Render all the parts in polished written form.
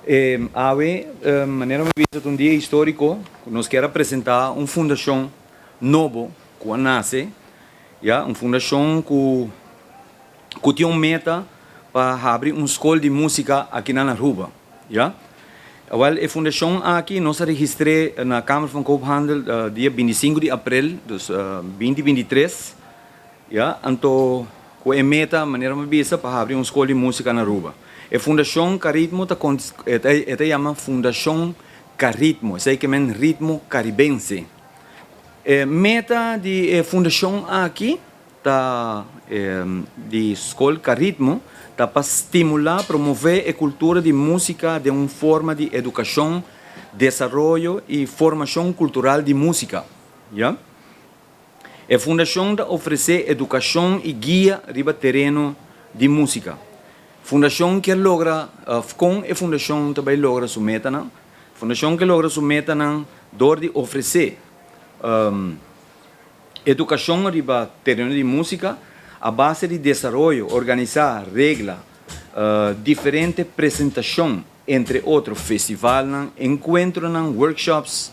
Awe, manera mi bisa, un dia historico. Nos kier presenta un fundacion nobo cu a nace, ja, un fundacion cu tin un meta pa habri un scol di musica aki na Aruba, ja. Wel, e fundacion aki nos a registra na Kamer van Koophandel dia 25 di april, dus 2023, ja, anto cu e meta, manera mi bisa, pa habri un scol di musica na Aruba. E Fundacion Caritmo ta e yama Fundacion Caritmo, esey kiermen ritmo caribense. E meta di e fundacion aki ta di Scol Caritmo ta pa stimula, promove e cultura di musica den un forma di educacion, desaroyo y formacion cultural di musica. Ja? E fundacion ta ofrece educacion y guia riba tereno di musica. Fundacion kier logra, con e fundacion tambe logra su meta, no? Fundacion kier logra su meta nan door di ofrece educacion riba tereno di musica a base di desaroyo, organisa, regla, diferente presentacion, entre otro festival, encuentro, workshops,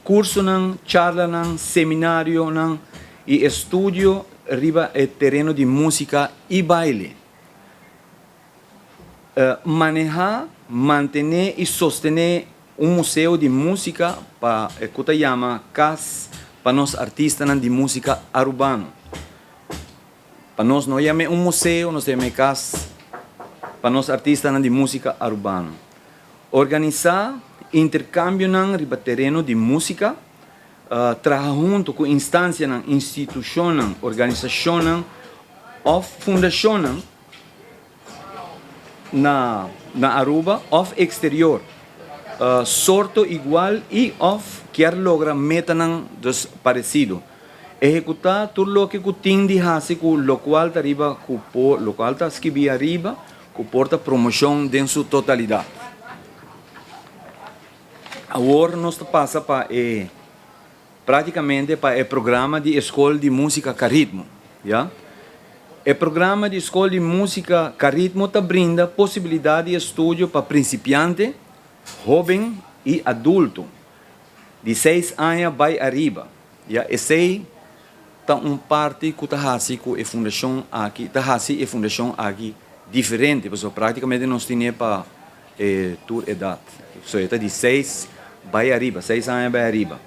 curso, charla, seminario y estudio riba e tereno di musica y baile. Maneha, mantene y sostene un museo di musica pa cu ta yama Cas pa nos artistanan di musica arubano. Pa nos no yama un museo, nos yama Cas pa nos artistanan di musica arubano. Organisa intercambio riba tereno di musica, traha hunto cu instancia, institucion, organisacion of fundacion na Aruba of exterior. Sorto igual y of kier logra metanan dus parecido. Ehecuta tur loke cu tin di haci cu locual ta riba cu locual ta skirbi ariba cu por ta promocion den su totalidad. Awor nos ta pasa pa e practicamente pa e programa di Scol di Musica Caritmo, ja? E programa di Scol di Musica Caritmo ta brinda posibilidad di estudio pa principiante, hoben y adulto di 6 aña bay ariba. Ja, esey ta un parti cu ta haci cu e fundacion aki, ta haci e fundacion aki diferente, pasobra practicamente nos tin pa tur edad. So, ta di 6 bay ariba, 6 aña bay ariba.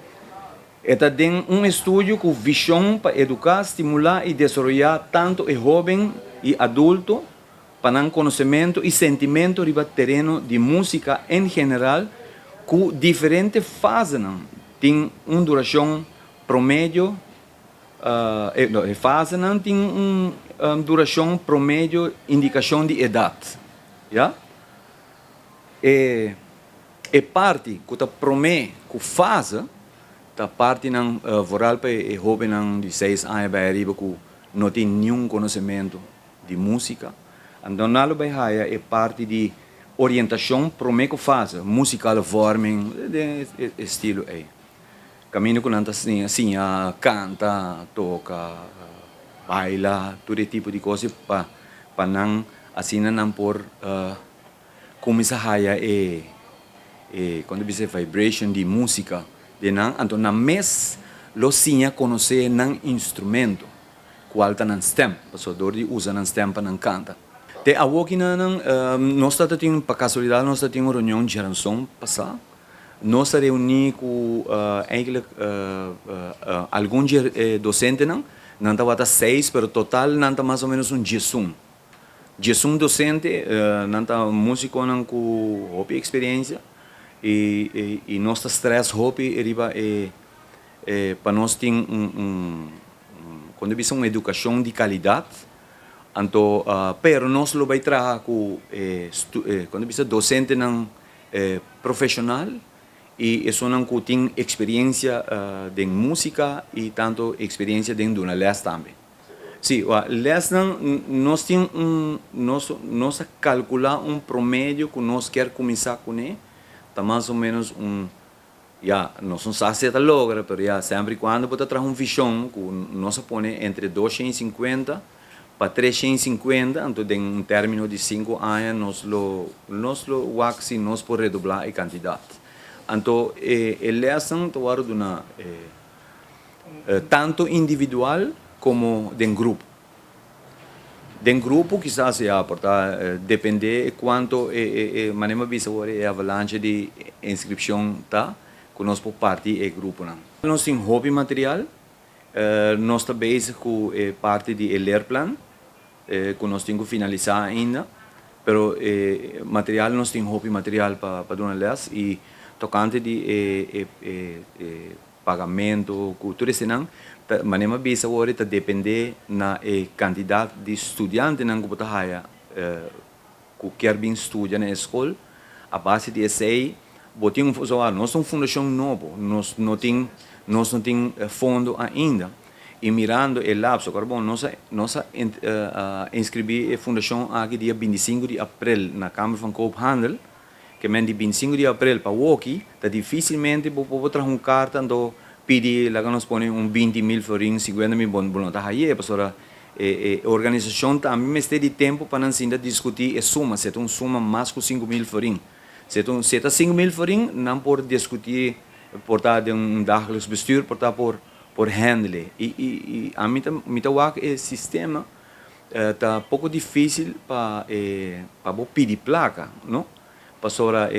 E ta den un estudio cu vision pa educa, stimula y desaroya tanto e hoben y adulto pa nan conocemento y sentimento riba tereno di musica en general cu diferente fase tin un duracion promedio, no, e fase tin un duracion promedio indicacion di edad. Ja? E parti cu ta prome cu fase ta parti nan vooral pa e hobennan di 6 aña bay ariba cu no tin ningun conocemento di musica. Anto nan lo bay haya e parti di orientacion prome cu fase, muzikale vorming, den estilo ey. Caminda cu nan ta siña canta, toca, baila, tur e tipo di cos pa nan asina nan por cuminsa haya e con bisa vibration di musica den nan, anto nan mes lo siña conoce nan instrumento, cual ta nan stem, pasobra door di usa nan stem pa nan canta. Te awoki nan nos ta tin, pa casualidad nos ta tin un reunion diaranson pasa. Nos a reuni cu eigenlijk algun docentenan, nan tabata seis, pero total nan ta mas o menos un 11. 11 docente, nan ta musiconan cu hopi experiencia y nos ta stress hopi riba e pa nos tin un con bisa un educacion di calidad. Anto, pero nos lo bay traha cu con bisa docentenan profesional y esunnan cu tin experiencia den musica y tanto experiencia den duna les tambe. Si, lesnan nos tin un nos a calcula un promedio cu nos kier cuminsa cune, ta mas o menos un, ja, nos no sa si ta logra, pero ja, semper y cuando bo ta traha un vision cu nos a pone entre 250. Pa 350, anto den un termino di 5 aña nos lo wak si nos por redobla e cantidad. Anto e lesnan ta wordo duna tanto individual como den grupo. Den grupo kisas ya por ta depende cuanto e manera mi a bisa awor, e avalanche di inscripcion ta cu nos por parti e gruponan. Nos tin hopi material, nos ta bezig cu e parti di e leerplan, cu nos tin cu finalisa ainda, pero material, nos tin hopi material pa duna les. Y tocante di e pagamento cu tur esnan, manera mi a bisa awor, ta depende na e cantidad di studiantenan cu ta haya cu kier bin studia na scol. A base di esey bo tin un, so, nos ta un fundacion nobo, nos no tin fondo ainda. Y mirando e lapso, awor bon, nos a inscribi e fundacion aki dia 25 di april na Kamer van Koophandel, kiermen di 25 di april pa awoki, ta dificilmente bo por traha un carta anto pidi, laga nos pone, un 20 mil florin, 50 mil, bon, bon, ta haye, pasobra e organisacion tambe mester di tempo pa nan sinta discuti e suma. Si ta un suma mas cu 5 mil florin. Si ta 5 mil florin, nan por discuti, por ta den un dagelijks bestuur, por ta por handle. Y ami ta wak e sistema ta poco dificil pa bo pidi placa, no? Pasobra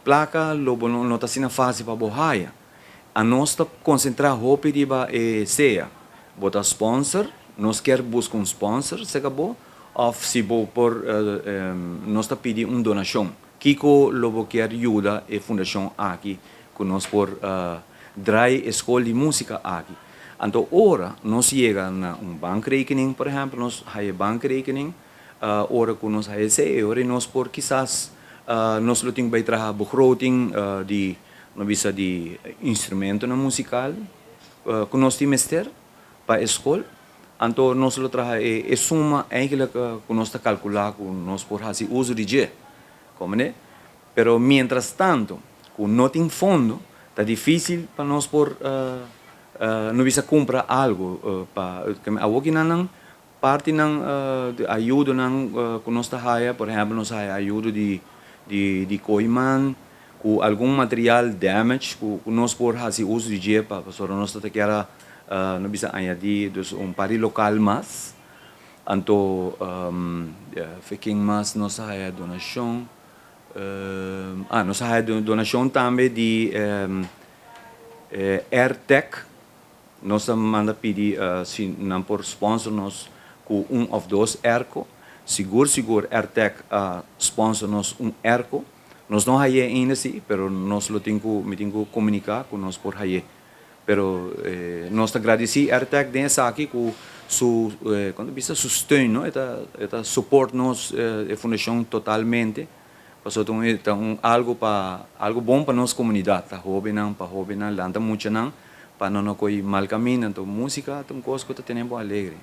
placa lo bo no ta asina facil pa bo haya. Anos ta concentra hopi riba sea bo ta sponsor, nos kier busca un sponsor, se bo, of si bo por nos ta pidi un donacion. Kico lo bo kier yuda e fundacion aki cu nos por draai e scol di musica aki. Anto ora nos yega na un bankrekening, por ehempel, nos haya bankrekening, ora cu nos haya esey, ora nos por kisas nos lo tin bay traha begroting di no bisa di instrumentonan musical cu nos tin mester pa e scol. Anto nos lo traha e suma eigenlijk cu nos ta calcula cu nos por haci uso di dje. Comprende? Pero mientras tanto, cu no tin fondo, ta dificil pa nos por no bisa cumpra algo pa awoki nan parti nan di ayudo nan cu nos ta haya. Por ehempel, nos haya ayudo di Kooyman cu algun material damage cu nos por haci uso di dje pa pasobra nos ta kier no bisa añadi dus un par di local mas. Anto ken mas nos haya donacion? Nos haya donacion tambe di AirTech. Nos a manda pidi si nan por sponsor nos cu un of dos airco. Sigur sigur AirTech a sponsor nos un airco. Nos no haye ainda si, pero nos lo tin cu mi tin cu comunica cu nos por haye. Pero nos ta gradici AirTech den esaki cu su con bisa su steun, no? E ta support nos e fundacion totalmente. Pasobra ta un algo pa algo bon pa nos comunidad, ta hobennan, pa hobennan lanta muchanan pa nan no coy mal camino. Anto musica ta un cos cu ta tene bo alegre.